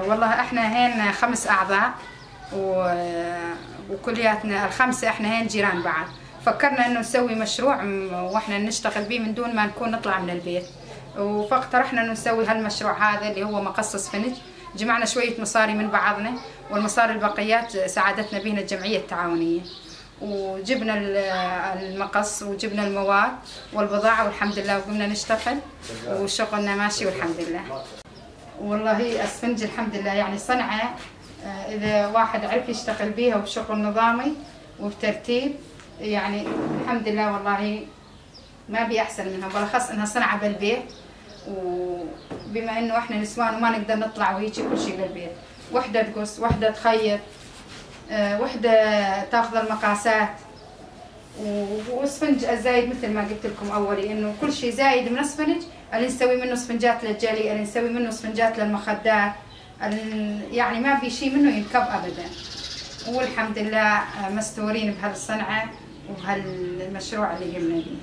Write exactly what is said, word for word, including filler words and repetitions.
والله احنا هين خمس اعضاء و... وكلياتنا الخمسة احنا هين جيران بعض. فكرنا انه نسوي مشروع م- واحنا نشتغل بيه من دون ما نكون نطلع من البيت، فاقترحنا انه نسوي هالمشروع هذا اللي هو مقص اسفنج. جمعنا شوية مصاري من بعضنا، والمصاري البقيات ساعدتنا بينا الجمعية التعاونية، وجبنا المقص وجبنا المواد والبضاعة، والحمد لله، وقمنا نشتغل وشغلنا ماشي والحمد لله. والله اسفنج الحمد لله، يعني صنعة، آه، اذا واحد عرف يشتغل بيها وبشغل نظامي وبترتيب، يعني الحمد لله والله ما بي احسن منها، وبالاخص انها صنعة بالبيت، وبما انه احنا نسوان وما نقدر نطلع وهيجي كل شي بالبيت، وحدة تقص، وحدة تخيط، آه، وحدة تاخذ المقاسات، و- واسفنج الزايد مثل ما قلت لكم اولي انه كل شي زايد من اسفنج، اللي نسوي منه اسفنجات للجلي، اللي نسوي منه اسفنجات للمخدات، اللي يعني ما في شي منه ينكب ابدا. والحمد لله، آه، مستورين بهالصنعة وبهالمشروع اللي قمنا بيه.